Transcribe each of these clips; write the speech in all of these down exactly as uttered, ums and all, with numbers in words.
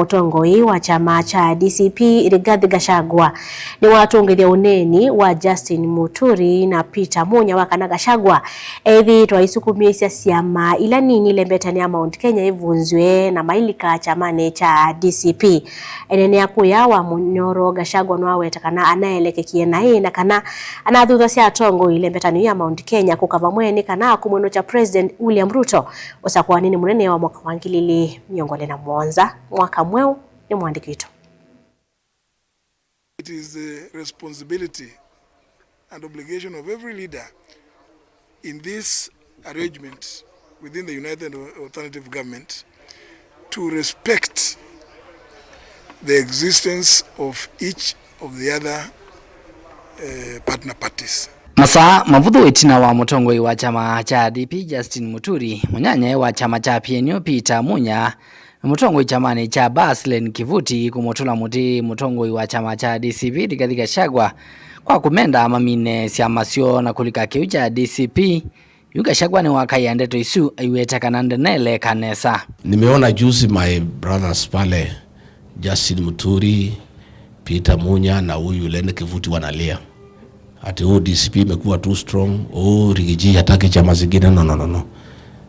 Mũtongoi wa kyama kya D C P Rigathi Gachagua nĩwatũngĩthya ũneeni wa Justin Muturi na Peter Munya wa kana Gachagua ethĩĩtwe aisukumĩĩsya syama ila nini ilembetanĩ ya Mount Kenya ivunzw'e na mailika kyamanĩ kya D C P. Eneenea kũya wa Munyoro, Gachagua nĩwaweta kana anaelekekie naĩ na kana anathuthasya atongoi ilembetanĩ ya Mount Kenya kũka vamwe nĩ kana akumwĩnũkya President William Ruto ũsakũanĩnĩ mũnene wa mwaka wa ngili ili mĩongo ĩlĩ na mũonza. Mwaka mweũ nĩ mwandĩki witũ. It is the responsibility and obligation of every leader in this arrangement within the United Alternative Government to respect the existence of each of the other, uh, partner parties. Masaa mavũthũ ĩtina wa mũtongoi wa kyama kya D P Justin Muturi, mũnyanyae wa kyama kya P N U Peter Munya, na mũtongoi kyamanĩ kya Baslen Kivuti kũmũtũla mũtĩ mũtongoi wa kyama kya D C P Rigathi Gachagua kwa kũmenda mamine syama syoo na kũlika kĩu kya D C P, yu Gachagua nĩwakaĩa ndeto isu aiweta kana ndaneleka nesa. Nimeona juzi my brothers pale, Justin Muturi, Peter Munya na huyu Lene Kivuti wanalia. Ati, "Oh, D C P imekuwa too strong. Oh, Rigiji hataki chama zingine." No, no, no, no.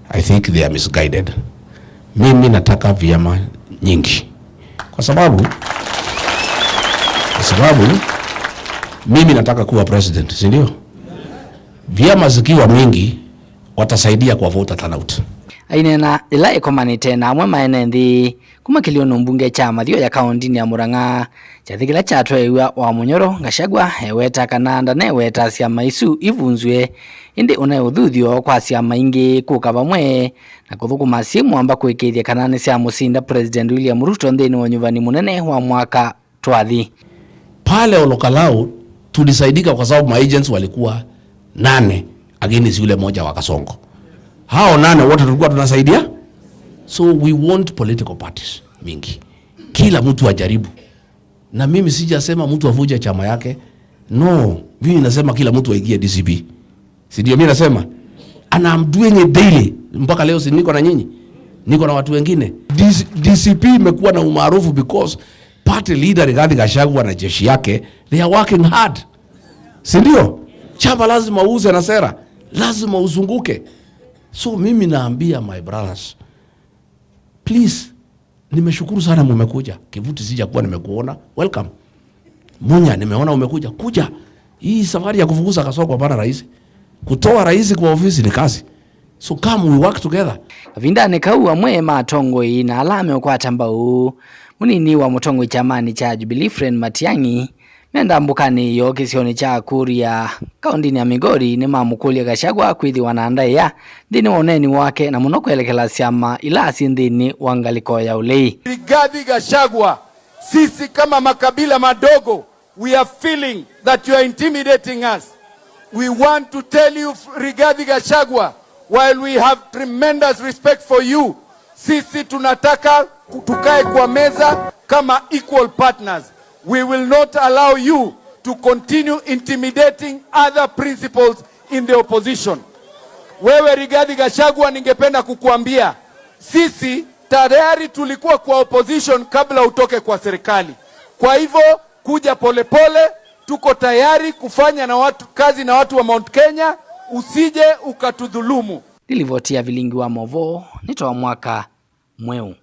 I think they are misguided. Mimi nataka vyama nyingi. Kwa sababu, kwa sababu mimi nataka kuwa president, si ndio? Vyama zikiwa mingi, watasaidia kwa voter turnout. Aineena ĩla ĩkomanĩte na amwe maene nthĩ kuma kĩlĩonĩ mbunge kya Mathioya kaũndĩnĩ ya Murang'a, kyathĩ kĩla kyatwaĩw'a wa Munyoro, Gachagua eweta kana ndaneweta syama isu ivunzw'e, ĩndĩ ũnaĩ ũthuthyo kwa syama ingĩ kũka vamwe na kũthũkũma syĩ mũamba kũĩkĩĩthya kana nĩsyamũsinda President William Ruto nthĩnĩ wa ũnyuvani mũnene wa mwaka twathi. Pale Olokalou tulisaidika kwa sababu maagents walikuwa nane against yule moja wa Kasongo. Hao nane wote tulikuwa tunasaidia. So we want political parties mingi. Kila mtu ajaribu. Na mimi sijasema mtu avunje chama yake. No, mimi nasema kila mtu aingie D C P. Si ndio mimi nasema? And I'm doing it daily. Mpaka leo si niko na nyinyi? Niko na watu wengine. D C, D C P imekuwa na umaarufu because party leader Rigathi Gachagua na jeshi yake, they are working hard. Si ndio? Chama lazima uuze na sera. Lazima uzunguke. So mimi naambia my brothers, please, nimeshukuru sana mumekuja. Kivuti, sijakuwa nimekuona. Welcome. Munya, nimeona umekuja. Kuja. Hii safari ya kufukuza Kasongo hapana rahisi. Kutoa rais kwa ofisi ni kazi. So come, we work together. Kavindanĩ kau, amwe ma atongoi na ala meũkwata mbau mũnini wa mũtongoi kyamanĩ kya Jubilee Fred Matiang'i me ndambũkanĩ yoo kĩsionĩ kya Kuria kaũndĩnĩ ya Migori nĩmamũkũlya Gachagua kwĩthĩwa na ndaĩa nthĩnĩ wa ũneeni wake, na mũno kwelekela syama ila syĩ nthĩnĩ wa ngalĩko ya ũlei. Rigathi Gachagua, sisi kama makabila madogo, we are feeling that you are intimidating us. We want to tell you, Rigathi Gachagua, while we have tremendous respect for you, sisi tunataka tukae kwa meza kama equal partners. We will not allow you to continue intimidating other principals in the opposition. Wewe Rigathi Gachagua, ningependa kukuambia, sisi tayari tulikuwa kwa opposition kabla utoke kwa serikali. Kwa hivyo, kuja polepole, tuko tayari kufanya na watu, kazi na watu wa Mount Kenya, usije ukatudhulumu. Nĩ livoti ya Vilingi wa Mauvoo, nĩ twa mwaka mweũ.